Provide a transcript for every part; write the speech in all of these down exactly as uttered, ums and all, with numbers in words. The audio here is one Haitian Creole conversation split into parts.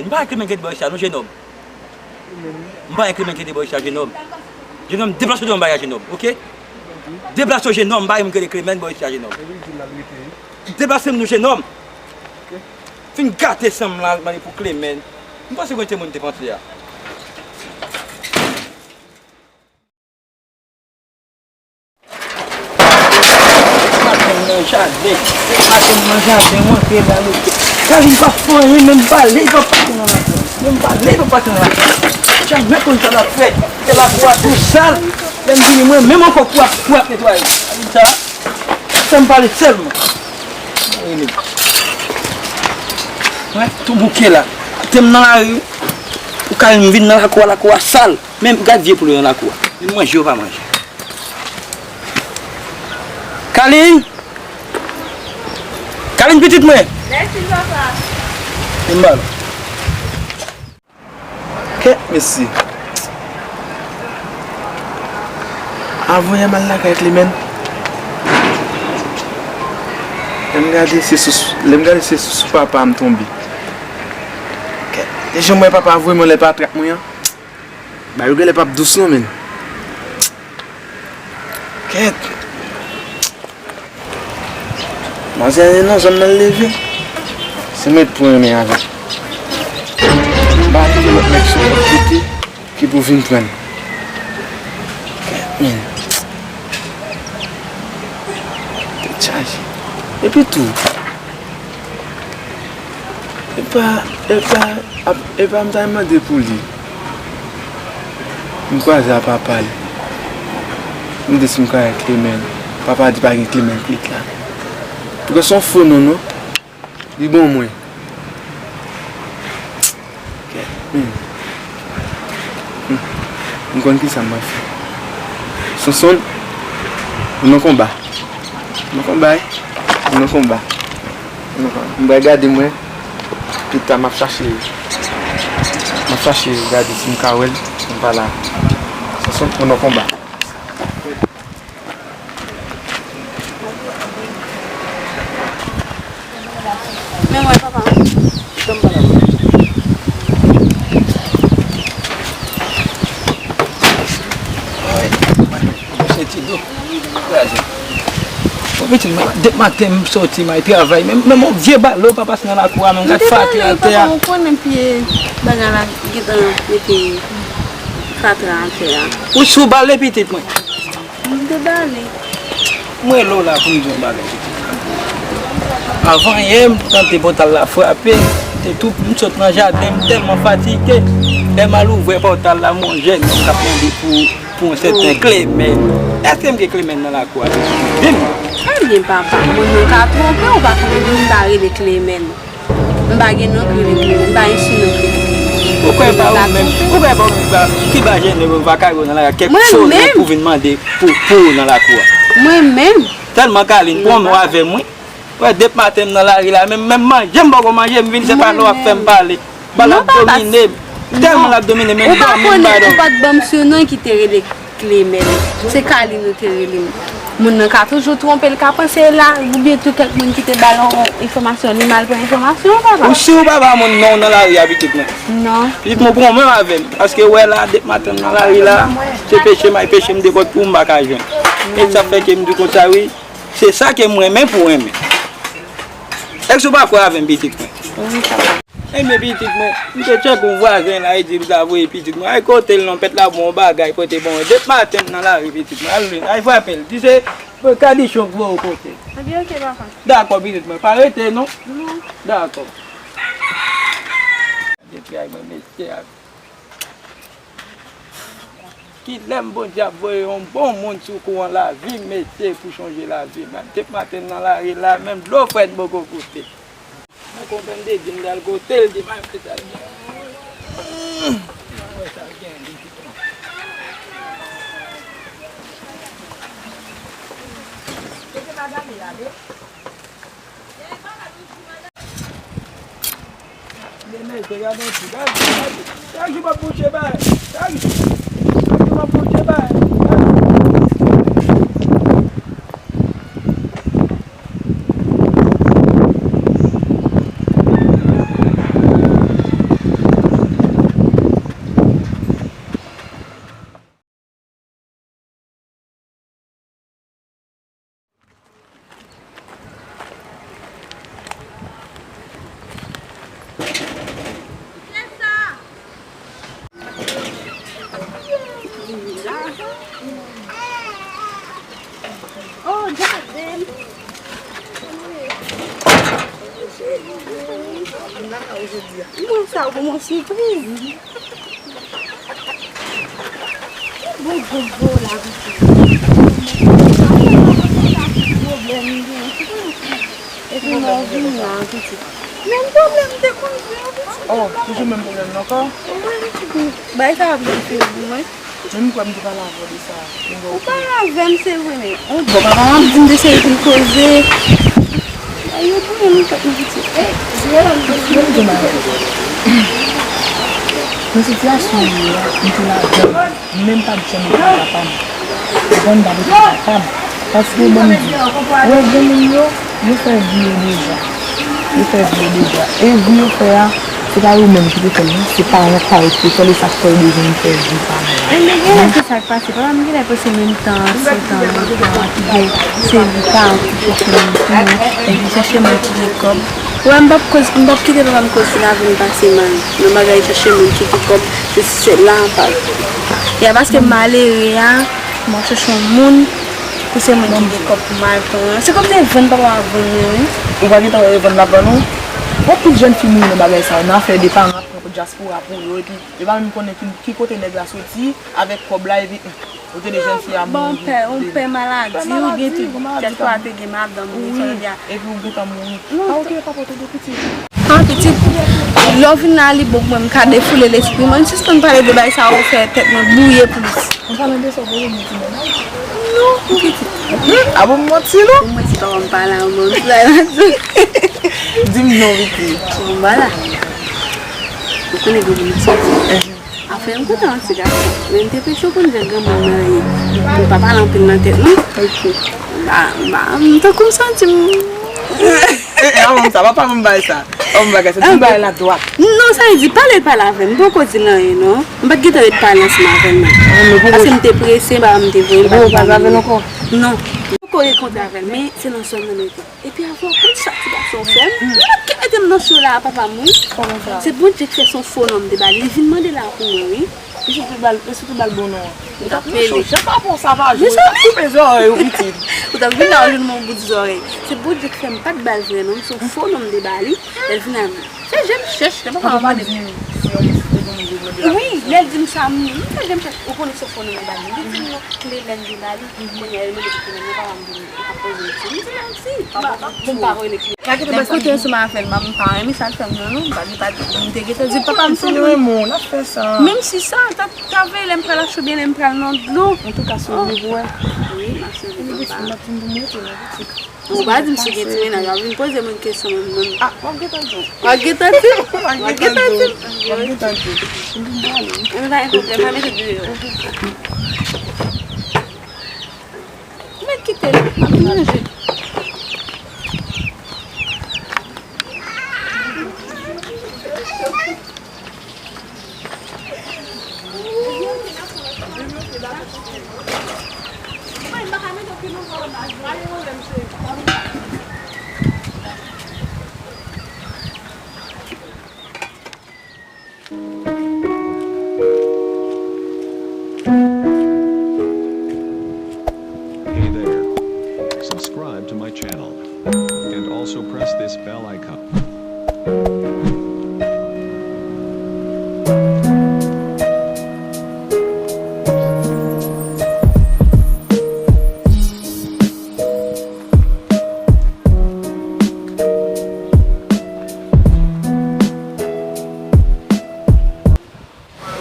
M pa wè Klemèn ki rete bò isit la non, jenòm. M pa wè Klemèn ki rete bò isit la, jenòm. Jenòm, deplase w, m pa wè jenòm, oke? Deplase w, jenòm, m pa wè moun ki rele Klemèn bò isit la, jenòm. Deplase m non, jenòm. Fin gate san m la, mande pou Klemèn. M panse gen timoun te panse a. Maten nan jaden, maten nan jaden, mwen te la rete. Kalin pa fè anyen, menm bale, li pa pase nan lakou. Menm bale, li pa pase nan lakou. Jamè konn sa l ap fè. Se lakou a tou sal. Lè m vini, mwen menm ankò pou ap, pou ap netwaye. Kalin sa, fè m pale sèlman. Mwen, tou bouke la. Te m nan lari, ou Kalin vin nan lakou a, lakou a sal. Menm gad vye poul yo nan lakou a. Menm manje yo pa manje. Kalin! Kalin, pitit mwen! Mèsi, papa. Vin ba l. Kèt, mesye. Avan yè m al lakay Klemèn. Lè m gade se sou, lè m gade se sou papa m tonbe. Kèt, deja m wè papa voye m yon lè pa trak mwen an. Bagay yo genlè p ap dous non, menn. Kèt. Manzè nan zòn nan leve. Se mwen pou renmen avè. M pa kite lòt nèg sou lòt kote ki pou vin pran. Kèt, menn. Tèt chaje. Epi tou, Epa, epa, ap, epa m ta mande pou li. M kwaze a papa l. M di si m ka wè Klemèn. Papa di pa gen Klemèn ki la. Pou ke se yon fo non, non. Li bon mwen. Kèt, men. Hmm. M konn kisa m ap fè. Sonsonn, ou nan konba. Ou nan konba, wi. Ou nan konba. Ou nan konba. M pral gade mwen. Pita m ap chache. M ap chache gade si m ka wè l. M pa la. Sonsonn, ou nan konba. Men mwen, papa. Ay, mwen, mwen, se ti do. Kraze. Bon, pitit mwen, depi maten m soti, m al travay, men, men yon vye balo pa pase nan lakou a, men m gad fatra atè a. Papa, ou konnen pye bagay la gentan mete fatra atè a. Ou sou bale, pitit mwen. M te bale. Mwen rele w la pou m di yon bagay. Avan yè, m tande pòt la frape, m te tou, m sot nan jaden, m tèlman fatige. Lè m al ouvè pòt la, m wè yon jèn nonm k ap mande pou, pou yon sèten Klemèn. Èske m gen Klemèn nan lakou a? Di m. Ebyen, papa, moun nan ka twonpe w, pa konnen moun ta rele Klemèn. M pa gen non k rele Klemèn, m pa gen sou non Klemèn. Ou kwè pa ou menm, ou kwè pa ou ki ba, ki ba jènè yo va kare w nan lari ak kèk sonnen pou vin mande pou, pou ou nan lakou a? Mwen menm? Tèlman Kalin pran mwen avè mwen. Wè, depi maten m nan lari la, menm, menm manje m poko manje, m vin se pale w ap fè m pale. Bal ap domine m. Tèlman l ap domine m, menm dòmi m pa dòmi. Ou pa konnen, ou pa t ban m sou non ki te rele Klemèn. Se Kalin ou te rele m. Moun nan ka toujou twonpe, l ka panse e la, oubyen tou kèk moun ki te ba l yon enfòmasyon, li mal pran enfòmasyon an, papa. Ou si ou pa ba moun non nan lari a, pitit mwen? Non. Pitit mwen, pran menm avè m. Paske wè la, depi maten m nan lari la, se peche m al peche m de kòt pou m pa ka jwenn. E sa fè ke m di konsa, wi, se sa ke m renmen pou renmen. Èske ou pa kwè avè m, pitit mwen? Wi, papa. Ebyen, pitit mwen, m te tcheke yon vwazen la, li di m ta voye pitit mwen. Ay, kote l non, pèt la bon bagay, kote bon. Depi maten m nan lari, pitit mwen. Al, al frape l. Di se kadichon k voye w kote l. Ebyen, oke, papa. Dakò, pitit mwen. Pa rete, non? Non. Dakò. Depi ay mwen mesye a. Kilè m Bondye ap voye yon bon moun sou kou an lavi m, mesye, pou chonje lavi m? Depi maten m nan lari la, menm dlo frèt m poko goute. Mwen konprann de di m dal kote l, di m al kote l. Mwen wè sa l gen li. Men mesye, gade yon ti, gade, gade. Chak jou m ap bouche bay. Chak jou. Chak jou m ap bouche bay. Mwen sa pou mwen sipriz. Bon, bon, bon, la, pitit. Pwoblèm gen. Epi mwen vin la, pitit. Menm pwoblèm te konn gen, pitit. Oh, toujou menm pwoblèm nan ankò? Wi, pitit. Bay sa ap difisil pou mwen. Men m kwè m te pale avè w de sa. Ou pale avè m, se vre, men. Bon, papa m ap di m de seri pil koze. Ay, yo tounen nou tèt nou pitit. Men m te malad. Nan sitiyasyon m ye a, m te ladan l, men m pa t janm okipe papa m. Ou konprann, m pa t okipe papa m. Paske, ban m di, ou wè granmoun yo, yo fè vi yo deja. Yo fè vi yo deja. E vi yo fè a, se pa yo menm ki te fè l, non. Se paran pa yo ki te fè l, e sa k fè yo bezwen vin fè vi pa yo. Enben, genlè se sa k pase. Papa m genlè panse menm tan an, se tan an, tan an ki gen, se li paran ki chèche moun pou mwen, e ki chèche moun ki gen kòb. Ou wè, m p ap koz, m p ap kite papa m koz si lavi m pase mal. Nan bagay chèche moun ki gen kòb, se, se la, pa. E a paske m malere a, m ap chèche yon moun, pou se moun ki gen kòb pou m al pran. Se kòm se vann papa m ap vann mwen, wi. Ou pa gentan wè e vann l ap vann ou? Anpil jèn fi mouri nan bagay sa yo, nan afè de paran ap pran dyaspora pou yo, epi yo pa menm konnen ki, ki kote nèg la soti avèk kòb la, epi, hmm, kote de jèn fi a mouri. Bon, pè, yon pè maladi, ou gen tout, kèlkeswa te gen madanm li, sa vle di a. Epi ou gentan mouri. Pa okipe papa w, tande pitit. Ah, pitit, lè w vin la, li bon pou mwen, m ka defoule lespri mwen. M sispann pale de bagay sa yo, fè tèt mwen bwouye plis. An palan de sa, w pa renmen ti nèg la? Non, pitit. Hmm, a bon, m manti, non? Ou manti, papa m pa la, mwen, m la, la. Di m non, pitit. Bon, m pa la. Ou konnen granmoun soti. Afè m kontan yon ti gason, men m te prefere w konn jan granmoun nan ye. Pou pa pale anpil nan tèt nou. Ok. Ba, ba, m tankou m santi m. Eh, eh, a ban m sa, pa, pa ban m bagay sa. Pa ban m bagay sa, di m bagay la dwat. Non, sa vle di, pale, pale avè m. M poko di l anyen, non. M pa t gentan ret pale ansanm avè l, non. Paske m te prese, ba, m te voye, m pa t pale avè l ankò. Non. M poko rekontre avè l, men se nan zòn nan nou te. Epi avè w konn sa ti gason fè m? Li p ap ket mete m nan cho la a papa m, wi. Kòman sa? Se Bondye k fè se yon fo non m te ba li. Li vin mande la pou mwen, wi. Li sot ba l, li sot ba l bon non an. Ou t ap nan cho, jan pa bon sa pa jwe, ou t ap koupe zòrèy ou pitit. Ou t ap vin la ou jwenn m yon bout zòrèy. Se Bondye k fè m pa t ba l vrè non m, se yon fo non m te ba li. Lè l vin la, fè je m chèch, lè papa m ap pale. Wi, lè l di m sa, m fè je m chèch. Ou konnen se fo non m te ba li. Li di m non, Clemène te ba li. Kounye a, yo mande pou Clemène, papa m vini. Ap poze l ti, m di mèsi. Bon, m pa rele Clemène. Lè m kote ansanm avè l, m pa renmen sa l fè m nan, non. M pa, li pa, m te gentan di papa m se li. Menm si sa, ta, ta veye lè m pral achte oubyen lè m pral nan dlo. Antouka, sou li pou wè. Wi, m ap swiv li, papa. M ap fin pou monte nan boutik. Ou pa di m si gen ti mennaj, w ap vin poze moun kesyon menm, menm. Ah, w ap gentan di w. W ap gentan di m. W ap gentan di m. W ap gentan di m. M vin pale. Ann, pa gen pwoblèm, pa mete deyò. Mèt kite l, m ap manje. Hey there. Subscribe to my channel. And also press this bell icon.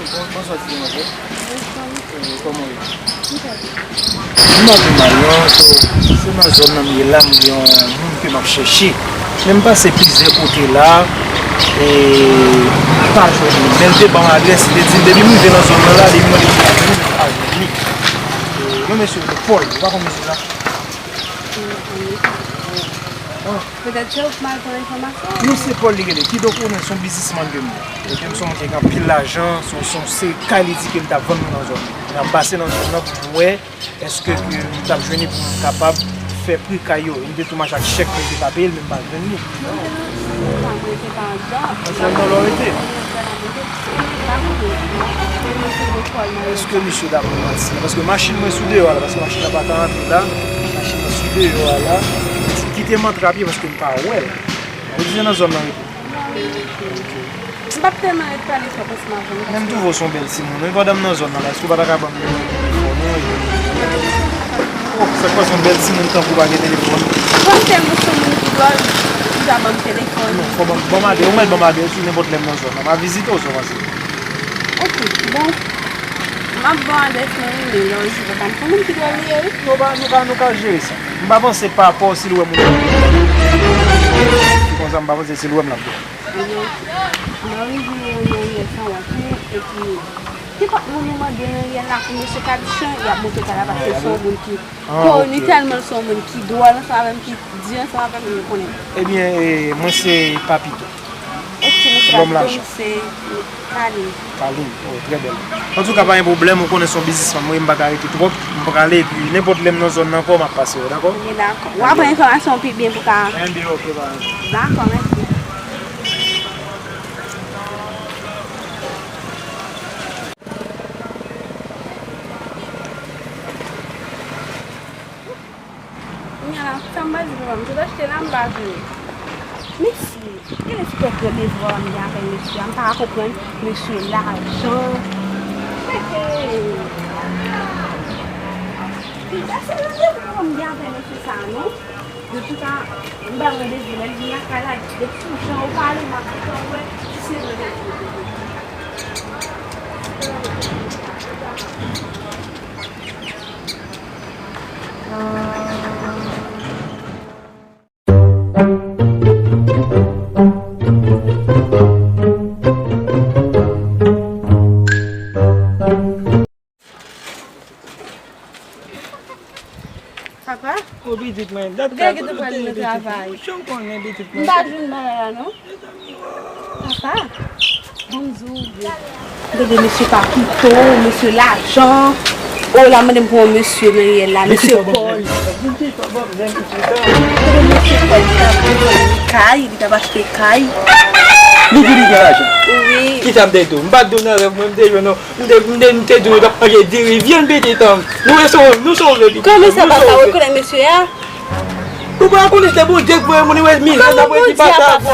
Bon, bonswa ti demwazèl. Bonswa, mesye. Eh, kòman w ye? M pa pi mal non, so, se nan zòn nan m ye la, m gen yon moun ke m ap chèche. Men m pase plizyè kote la, e m pa jwenn li. Men l te ban m adrès, li te di m depi m rive nan zòn nan la, depi m mande pou m pa jwenn li, m pa jwenn li. Eh, non, mesye, Paul, ou pa konn mesye sa? Petèt se ou k mal pran enfòmasyon. Non, se Paul li rele. Kidonk, ou konnen, se yon biznismann ke m ye. Ok, m se yon moun ki gen anpil lajan, se yon, se yon seri kay li di ke m t ap vann nan zòn nan. M ap pase nan zòn nan pou m wè èske ke m t ap jwenn li pou m kapab fè pri kay yo. M te tou mache ak chèk, men m te pa peye l, men m pa jwenn li. Non, se nan, se pa andan. Andan lè w rete. Èske misye t ap manti la? Paske machin mwen sou deyò a la, paske machin nan pa ka rantre la. Machin nan sou Deyò a la, kite m antre a pye paske m pa wè l. Ou di se nan zòn nan wi? M p ap tèlman ret pale twòp ansanm avè w. Men m twouve w se yon bèl timoun wi, pandan m nan zòn nan la, èske w pa ta ka ban m nimewo telefòn ou epi... Oh, sa k pase, yon bèl timoun tankou w pa gen telefòn? Kòm tèlman se yon moun ki dwòl, li pa ban m telefòn. Non, fò ban, ban m adrès, ou mèt ban m adrès ou nenpòt lè m nan zòn nan. M a vizite w, sa w panse? Ok, bon. M ap ba w adrès mwen wi, men lè w rive pa m konn moun ki dwòl li ye wi. Nou ka, nou ka, nou ka jere sa. M pa panse pa rapò si l wè moun nan. Konsa m pa panse si l wè m l ap dwòl. Lè w rive nan yè sa w ap fè, epi nenpòt moun ou mande nan yè la pou mesye Kadichon, y ap montre kay la paske se yon moun ki koni tèlman l se yon moun ki dwòl ansanm avè m, ki di ansanm avè m, yo konnen. Ebyen, eh, mwen se Papito. Ok, mesye Papito, se Kalin. Kalin, oh, trè bèl. Antouka, pa gen pwoblèm, ou konnen se yon biznismann mwen ye, m pa ka rete twòp, m prale, epi nenpòt lè m nan zòn nan ankò, m ap pase wè, dakò? Ok, dakò. W a pran enfòmasyon pi byen pou ka... Enben, ok, pa gen. Dakò, mèsi. Kounye a la, sa m pral di papa m, m sot achte la, m pa jwenn. Mesye, gen espès de devwa m gen avèk mesye a, m pa ka konprann mesye lajan. Mesye, se randevou papa m gen avèk mesye sa a, non? Antouka, m ba l randevou, lè l vin lakay la, de tout jan ou pale, m ap fè w wè si se randevou. Papa? O pitit mwen, dat ka kote w te pitit mwen. Jan w konnen pitit mwen. M pa jwenn bagay la non. Papa, ban m di w vre. Gade mesye Papito, mesye lajan. O, l ap mande m pou yon mesye nan yè la, mesye Pòl. Gade mesye Pòl, li t ap vin kay, li t ap achte kay. Li di li gen lajan. Wi. Kisa m te di w? M pa t di w nan rèv mwen, m te jwenn yon M te, m te, m te di nou t ap manje diri. Vyann pitit an m. Nou resove, nou sove pitit an m. Kòman sa papa rekonèt mesye a? Ou pa konnen se Bondye k voye moun, ou wè mizè m ap redi pase avè w.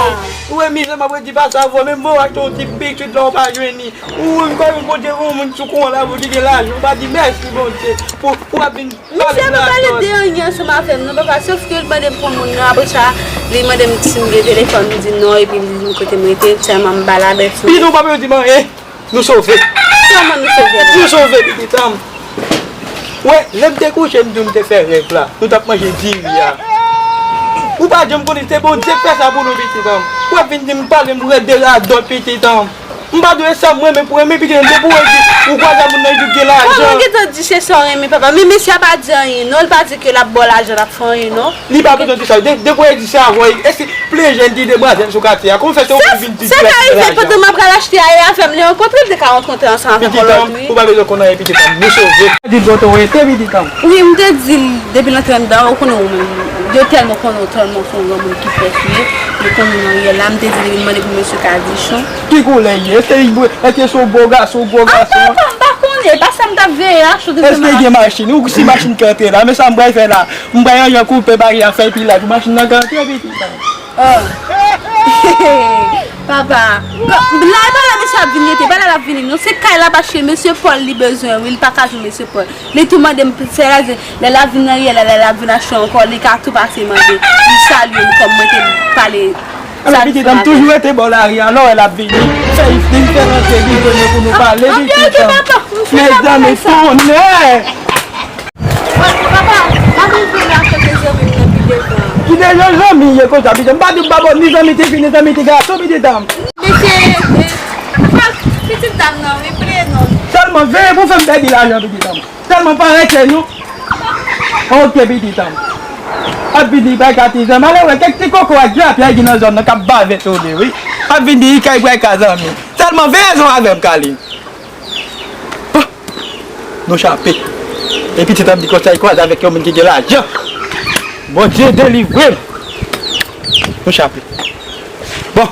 Ou wè mizè m ap redi pase avè w. Menm mwen w achte yon ti pitit la ou pa jwenn li. Ou menm kòm Bondye voye yon moun sou kont la pou ki gen lajan. Ou pa di mèsi Bondye. Pou, pou w ap vin pale m lajan. Misye pa pale de anyen ansanm avè m non papa. Sòf ke l mande m pou moun nan. Apre sa, li mande m si m gen telefòn. M di non. Epi m di m kote m rete. Sèlman m ba l adrès mwen. Pitit ou pa bezwen di m anyen. Nou sove. Kòman nou sove? Nou sove, pitit an m. Wè, lè m te kouche, m di w m te fè rèv la. Nou t ap manje diri a. Ou pa janm konnen se Bondye k fè sa pou nou, pitit an m. W ap vin di m pale m rèd de radòt, pitit an m. M pa dwe sa m renmen pou renmen, pitit an m. Depi w di ou kwaze moun nan, li di w gen lajan. Kòman w gentan di se sa w renmen, papa? Men mesye a pa di anyen, non. Li pa di ke l ap ba w lajan, l ap fè anyen, non. Li pa bezwen di sa. De, depi w di se avè w, èske plen jèn ki demwazèl sou katye a. Kòman fè se ou ki vin di se ka rive lajan? Pandan m ap pral achte a, e avè m li rankontre, li te ka rankontre ansanm avèk yon lòt wi. Pitit an m, ou pa bezwen konn anyen, pitit an m. Nou sove. Di bò to rete, pitit an m. Wi, m te di l depi l antre anndan, ou konnen ou menm, yo tèlman konnen w tèlman se yon granmoun ki frèch ou ye, yo konnen w nan riyèl la, m te di li vin mande pou mesye Kadichon. Ki koulè l ye? Èske li bwe, èske se yon bo gason, gwo gason? A, papa, m pa konnen, e pa sa m t ap veye a, chou de... Èske li gen machin? Ou si machin ki antre la, men sa m pral fè la. M pral range koupe bagay a fè l pi laj pou machin nan ka antre pitit an. Oh. Papa, la e pa la mesye ap vin rete, pa la l ap vini non. Se kay l ap achte, mesye Pòl li bezwen wi, li pa ka jwenn mesye Pòl. Li tou mande m sè la, lè l ap vin nan riyèl la, lè l ap vin achte ankò, li ka tou pase mande. Li salye m kòm mwen te pale. Alò pitit an m toujou rete bò lari a, lè w wè l ap vini, fè li fè rantre li jwenn nou pou nou pale pitit an m. Mezanmi tonnè! Papa, m ap rive la kote zanmi m nan pi devan. Ki dejan zanmi ye konsa, pitit? M pa di m pa ba w ni zanmi tifi, ni zanmi ti gason, pitit an m. Mesye, eh, papa, pitit dam nan, li ple non. Sèlman veye pou fè m pèdi lajan, pitit an m. Sèlman pa rete non. Ok, pitit an m. Ap vin di bay katizan. Malere, kèk ti koko ak grapya ki nan zòn nan k ap bave tande, wi. Ap vin di li kay bwè ka zanmi. Sèlman veye zon avè m, Kalin. Oh! Nou chape. E pitit an m di konsa, li kwaze avèk yon moun ki gen lajan. Bondye delivre m. Nou chape. Bon, m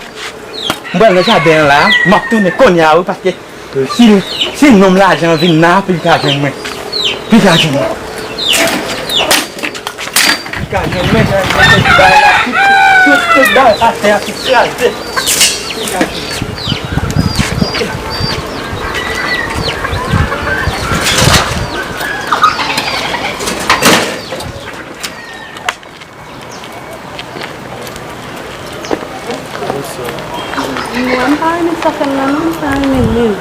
pral nan jaden an la, m ap tounen kounye a, wi, paske si, si nonm lajan vin la, pou li ka jwenn mwen. Pou li ka jwenn mwen. Gade, men, men, men, men, bagay la, tout, tout, tout, tout bagay atè a, tout kraze. Mwen, m pa renmen sa fè m nan, non, m pa renmen l menm.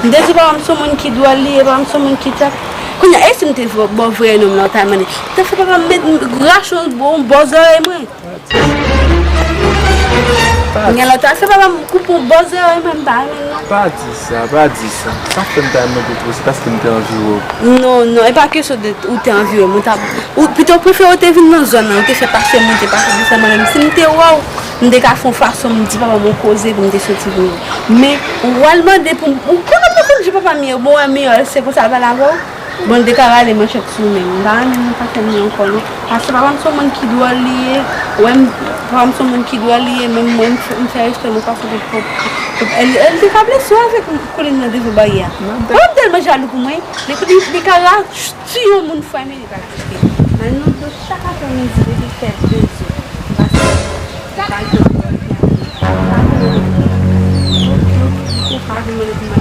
M te di papa m se yon moun ki dwòl li ye, papa m se yon moun ki tap. Kounye a, e si m te vre, ba w vrè non m nan, w ta mande. Te fè papa m met rache yon, yon bò zòrèy mwen. Gen lòt a, se papa m koupe yon bò zòrèy mwen, m pa renmen l non. Pa di sa, pa di sa. Sa fè m ta renmen kote w, se paske m te anvi wè w. Non, non, e pa kesyon de ou te anvi wè m, ou ta, ou, pito w prefere w te vin nan zòn nan, ou te fè pase mwen, te pase desann mwen menm. Si m te wè w, m te ka fè yon fason, m di papa m yon koze pou m te soti vini. Men, ou al mande pou m, ou konnen mwen konn jan papa m ye, bon, wè miyò, se konsa l pale avè w. Bon, l te ka rale manchèt sou men m. M pa renmen moun pa fè m li ankò, non. Paske papa m se yon moun ki dwòl li ye. Wè m, papa m se yon moun ki dwòl li ye, men mwen, m fè, m fè respè mwen fason pou, pou, pou, el, el te ka blese w avèk koulin nan devan baryè a. Wè m tèlman jalou pou mwen. Li, li, li ka ra-, tiye yon moun fwa, men li pa kite. Nan nou do chak aprèmidi depi fè de zè. Paske sa l te dwòl li a. Ou pa vin mande pou mwen.